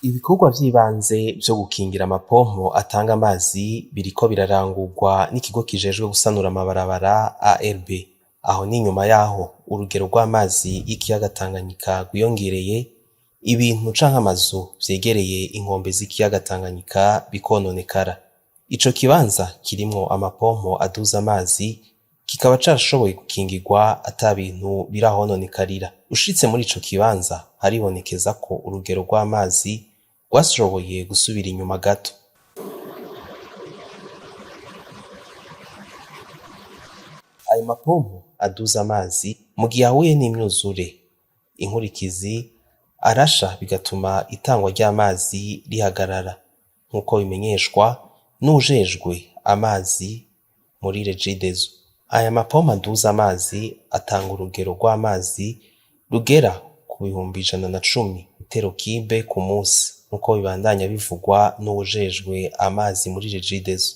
Ibikorwa vy'ibanze vyo gukingira amapompo atanga amazi biriko birarangurwa n'ikigo kijejwe gusanura amabarabara ARB. Aho n'inyuma yaho urugero rw'amazi y'ikiyaga Tanganyika rwiyongereye, ibintu canke amazu vyegereye inkombe z'ikiyaga Tanganyika bikononekara. Ico kibanza kirimwo amapompo aduza amazi kikaba carashoboye gukingirwa ata bintu birahononekarira. Ushitse muri ico kibanza haribonekeza ko urugero rw'amazi rwashoboye gusubira inyuma gato. Ayo mapompo aduza amazi mu gihe ahuye n'imyuzure, inkurikizi arasha bigatuma itangwa ry'amazi rihagarara, nk'uko bimenyeshwa n'uwujejwe amazi muri Regideso. Aya mapompo aduza amazi atanga urugero rw'amazi rugera ku 110,000 metero kibe ku musi, nk'uko bibandanya bivugwa n'uwujejwe amazi muri Regideso.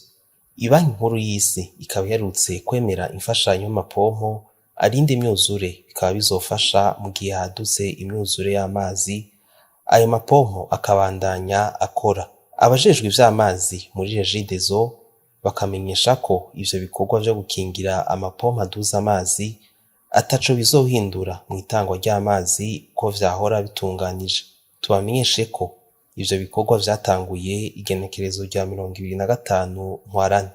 Ibanki nkuru y'isi ikaba iherutse kwemera imfashanyo y'amapompo arinda imyuzure, bikaba bizofasha mu gihe hadutse imyuzure y'amazi, ayo mapompo akabandanya akora. Abajejwe ivy'amazi muri Regideso bakamenyesha ko ivyo bikorwa vyo gukingira amapompo aduza amazi ataco bizohindura mw'itangwa ry'amazi uko vyahora bitunganije. Tubamenyeshe ko ivyo bikorwa vyatanguye igenekerezo rya 25 Ntwarante.